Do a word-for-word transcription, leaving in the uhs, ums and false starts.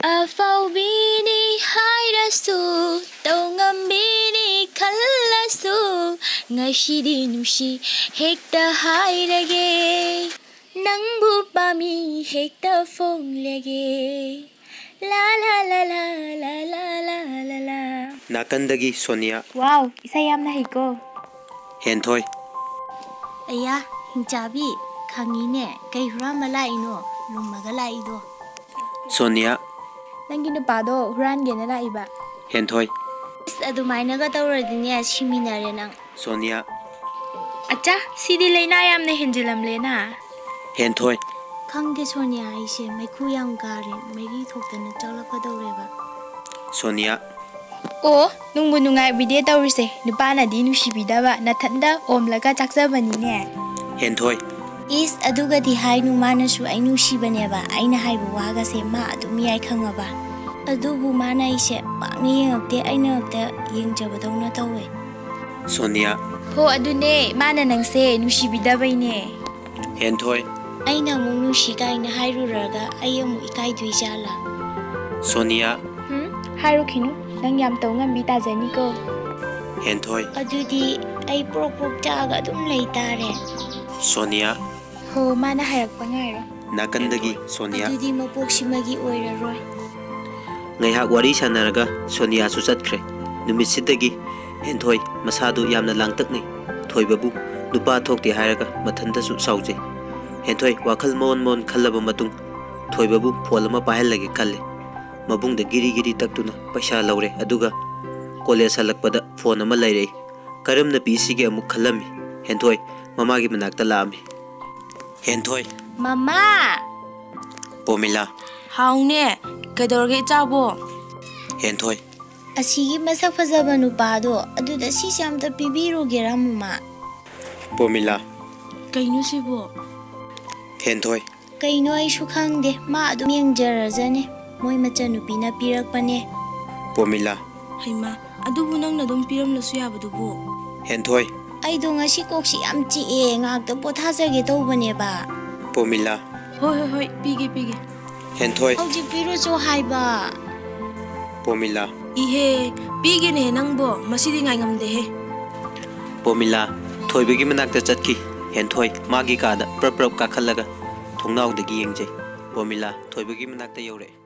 ꯑꯐꯥꯎꯕꯤꯅꯤ ꯍꯥꯏꯔꯁꯨ, ꯇꯧꯉꯝꯕꯤꯅꯤ ꯈꯜꯂꯁꯨ, ꯉꯁꯤꯗꯤ ꯅꯨꯡꯁꯤ ꯍꯦꯛꯇ ꯍꯥꯏꯔꯒꯦ, ꯅꯪꯕꯨ ꯄꯥꯝꯃꯤ ꯍꯦꯛꯇ ꯐꯣꯡꯂꯒꯦ꯫ ꯂꯥ ꯂꯥ ꯂꯥ ꯂꯥ ꯂꯥ ꯂꯥ ꯂꯥ ꯂꯥ ꯂꯥ꯫ ꯅꯥꯀꯟꯗꯒꯤ ꯁꯣꯅꯤꯌꯥ꯫ ꯋꯥꯎ, ꯏꯁꯩ ꯌꯥꯝꯅ ꯍꯩꯀꯣ꯫ ꯍꯦꯟꯊꯣꯏ꯫ ꯑꯌꯥ, ꯍꯤꯡꯆꯥꯕꯤ, ꯈꯪꯉꯤꯅꯦ, ꯀꯩ ꯍꯨꯔꯥꯟꯕ ꯂꯥꯛꯏꯅꯣ ꯂꯨꯝꯃꯒ ꯂꯥꯛꯏꯗꯣ? ꯁꯣꯅꯤꯌꯥ꯫ ꯅꯪꯒꯤ ꯅꯨꯄꯥꯗꯣ ꯍꯨꯔꯥꯟꯒꯦꯅ ꯂꯥꯛꯏꯕ꯫ ꯍꯦꯟꯊꯣꯏ꯫ ꯑꯁ, ꯑꯗꯨꯃꯥꯏꯅꯒ ꯇꯧꯔꯗꯤꯅꯦ, ꯁꯤꯃꯤꯟꯅꯔꯦ ꯅꯪ꯫ ꯁꯣꯅꯤꯌꯥ꯫ ꯑꯆꯥ, ꯁꯤꯗꯤ ꯂꯩꯅꯥ ꯌꯥꯝꯅ ꯍꯦꯟꯖꯤꯜꯂꯝꯂꯦꯅ꯫ ꯍꯦꯟꯊꯣꯏ꯫ ꯈꯪꯗꯦ ꯁꯣꯅꯤꯌꯥ, ꯑꯩꯁꯦ ꯃꯩꯈꯨ ꯌꯥꯝ ꯀꯥꯔꯦ, ꯃꯩꯔꯤ ꯊꯣꯛꯇꯅ ꯆꯥꯛꯂꯛꯀꯗꯧꯔꯦꯕ꯫ ꯁꯣꯅꯤꯌꯥ꯫ ꯑꯣ, ꯅꯨꯡꯕꯨ ꯅꯨꯡꯉꯥꯏꯕꯤꯗꯦ ꯇꯧꯔꯤꯁꯦ, ꯅꯨꯄꯥꯅꯗꯤ ꯅꯨꯡꯁꯤꯕꯤꯗꯕ, ꯅꯊꯟꯗ ꯑꯣꯝꯂꯒ ꯆꯥꯛꯆꯕꯅꯤꯅꯦ꯫ ꯍꯦꯟꯊꯣꯏ꯫ ꯏꯁ, ꯑꯗꯨꯒꯗꯤ ꯍꯥꯏꯅꯨ, ꯃꯥꯅꯁꯨ ꯑꯩ ꯅꯨꯡꯁꯤꯕꯅꯦꯕ, ꯑꯩꯅ ꯍꯥꯏꯕ ꯋꯥꯒꯁꯦ ꯃꯥ ꯑꯗꯨꯝ ꯌꯥꯏ ꯈꯪꯉꯕ꯫ ꯑꯗꯨꯕꯨ ꯃꯥꯅ ꯑꯩꯁꯦ ꯄꯥꯛꯅ ꯌꯦꯡꯉꯛꯇꯦ, ꯑꯩꯅ ꯈꯛꯇ ꯌꯦꯡꯖꯕꯗꯧꯅ ꯇꯧꯋꯦ꯫ ꯁꯣꯅꯤꯌꯥ꯫ ꯍꯣ, ꯑꯗꯨꯅꯦ, ꯃꯥꯅ ꯅꯪꯁꯦ ꯅꯨꯡꯁꯤꯕꯤꯗꯕꯩꯅꯦ꯫ ꯍꯦꯟꯊꯣꯏ꯫ ꯑꯩꯅ ꯑꯃꯨꯛ ꯅꯨꯡꯁꯤ ꯀꯥꯏꯅ ꯍꯥꯏꯔꯨꯔꯒ ꯑꯩ ꯑꯃꯨꯛ ꯏꯀꯥꯏꯗꯣꯏ ꯖꯥꯠꯂꯥ? ꯁꯣꯅꯤꯌꯥ꯫ ꯍꯨꯝ, ꯍꯥꯏꯔꯨꯈꯤꯅꯨ, ꯅꯪ ꯌꯥꯝ ꯇꯧ ꯉꯝꯕꯤ ꯇꯥꯖꯅꯤꯀꯣ꯫ ꯍꯦꯟꯊꯣꯏ꯫ ꯑꯗꯨꯗꯤ ꯑꯩ ꯄ꯭ꯔꯣꯛ ꯄ꯭ꯔꯣꯛ ꯆꯥꯛꯑꯒ ꯑꯗꯨꯝ ꯂꯩ ꯇꯥꯔꯦ꯫ ꯁꯣꯅꯤꯌꯥ꯫ ꯍꯣ, ꯃꯥꯅ ꯍꯥꯏꯔꯛꯄ ꯉꯥꯏꯔꯣ꯫ ꯅꯥꯀꯟꯗꯒꯤ ꯁꯣꯅꯤꯌꯥ꯫ ꯑꯗꯨꯗꯤ ꯃꯄꯣꯛꯁꯤꯃꯒꯤ ꯑꯣꯏꯔꯔꯣꯏ꯫ ꯉꯥꯏꯍꯥꯛ ꯋꯥꯔꯤ ꯁꯥꯟꯅꯔꯒ ꯁꯣꯅꯤꯌꯥꯁꯨ ꯆꯠꯈ꯭ꯔꯦ꯫ ꯅꯨꯃꯤꯠꯁꯤꯗꯒꯤ ꯍꯦꯟꯊꯣꯏ ꯃꯁꯥꯗꯨ ꯌꯥꯝꯅ ꯂꯥꯡꯇꯛꯅꯩ꯫ ꯊꯣꯏꯕꯕꯨ ꯅꯨꯄꯥ ꯊꯣꯛꯇꯦ ꯍꯥꯏꯔꯒ ꯃꯊꯟꯇꯁꯨ ꯁꯥꯎꯖꯩ꯫ ꯍꯦꯟꯊꯣꯏ ꯋꯥꯈꯜ ꯃꯑꯣꯟ ꯃꯑꯣꯟ ꯈꯜꯂꯕ ꯃꯇꯨꯡ ꯊꯣꯏꯕꯕꯨ ꯐꯣꯟ ꯑꯃ ꯄꯥꯏꯍꯜꯂꯒꯦ ꯈꯜꯂꯦ꯫ ꯃꯕꯨꯡꯗ ꯒꯤꯔꯤ ꯒꯤꯔꯤ ꯇꯛꯇꯨꯅ ꯄꯩꯁꯥ ꯂꯧꯔꯦ, ꯑꯗꯨꯒ ꯀꯣꯂꯦꯖ ꯍꯜꯂꯛꯄꯗ ꯐꯣꯟ ꯑꯃ ꯂꯩꯔꯛꯏ꯫ ꯀꯔꯝꯅ ꯄꯤꯁꯤꯒꯦ ꯑꯃꯨꯛ ꯈꯜꯂꯝꯃꯤ꯫ ꯍꯦꯟꯊꯣꯏ ꯃꯃꯥꯒꯤ ꯃꯅꯥꯛꯇ ꯂꯥꯛꯑꯝꯃꯤ꯫ ꯍꯦꯟꯊꯣꯏ꯫ ꯃꯃꯥ! ꯄꯣꯃꯤꯂꯥ꯫ ꯍꯥꯎꯅꯦ, ꯀꯩꯗꯧꯔꯒꯦ ꯏꯆꯥꯕꯣ? ꯍꯦꯟꯊꯣꯏ꯫ ꯑꯁꯤꯒꯤ ꯃꯁꯛ ꯐꯖꯕ ꯅꯨꯄꯥꯗꯣ, ꯑꯗꯨꯗ ꯁꯤꯁꯦ ꯑꯝꯇ ꯄꯤꯕꯤꯔꯨꯒꯦꯔꯥ, ꯃꯃꯥ? ꯄꯣꯃꯤꯂꯥ꯫ ꯀꯩꯅꯣ ꯁꯤꯕꯣ? ꯍꯦꯟꯊꯣꯏ꯫ ꯀꯩꯅꯣ ꯑꯩꯁꯨ ꯈꯪꯗꯦ, ꯃꯥ ꯑꯗꯨꯝ ꯌꯦꯡꯖꯔꯖꯅꯤ, ꯃꯣꯏ ꯃꯆꯟꯅꯨꯄꯤꯅ ꯄꯤꯔꯛꯄꯅꯦ꯫ ꯄꯣꯃꯤꯂꯥ꯫ ꯍꯩꯃꯥ, ꯑꯗꯨꯕꯨ ꯅꯪꯅ ꯑꯗꯨꯝ ꯄꯤꯔꯝꯂꯁꯨ ꯌꯥꯕꯗꯨꯕꯨ꯫ ꯍꯦꯟꯊꯣꯏ꯫ ꯑꯩꯗꯣ ꯉꯁꯤ ꯀꯣꯛꯁꯤ ꯌꯥꯝ ꯆꯤꯛꯑꯦ, ꯉꯥꯏꯍꯥꯛꯇ ꯄꯣꯊꯥꯖꯒꯦ ꯇꯧꯕꯅꯦꯕ꯫ ꯄꯣꯃꯤꯂꯥ꯫ ꯍꯣꯏ, ꯍꯣꯏ, ꯍꯣꯏ, ꯄꯤꯒꯦ, ꯄꯤꯒꯦ꯫ ꯍꯦꯟꯊꯣꯏ꯫ ꯍꯧꯖꯤꯛ ꯄꯤꯔꯨꯆꯣ ꯍꯥꯏꯕ꯫ ꯄꯣꯃꯤꯂꯥ꯫ ꯏꯍꯦ, ꯄꯤꯒꯦꯅꯦ ꯅꯪꯕꯣ, ꯃꯁꯤꯗꯤ ꯉꯥꯏꯉꯝꯗꯦꯍꯦ꯫ ꯄꯣꯃꯤꯂꯥ ꯊꯣꯏꯕꯒꯤ ꯃꯅꯥꯛꯇ ꯆꯠꯈꯤ꯫ ꯍꯦꯟꯊꯣꯏ ꯃꯥꯒꯤ ꯀꯥꯗ ꯄ꯭ꯔꯞ ꯄ꯭ꯔꯞ ꯀꯥꯈꯠꯂꯒ ꯊꯣꯡꯅꯥꯎꯗꯒꯤ ꯌꯦꯡꯖꯩ꯫ ꯄꯣꯃꯤꯂꯥ ꯊꯣꯏꯕꯒꯤ ꯃꯅꯥꯛꯇ ꯌꯧꯔꯛꯑꯦ꯫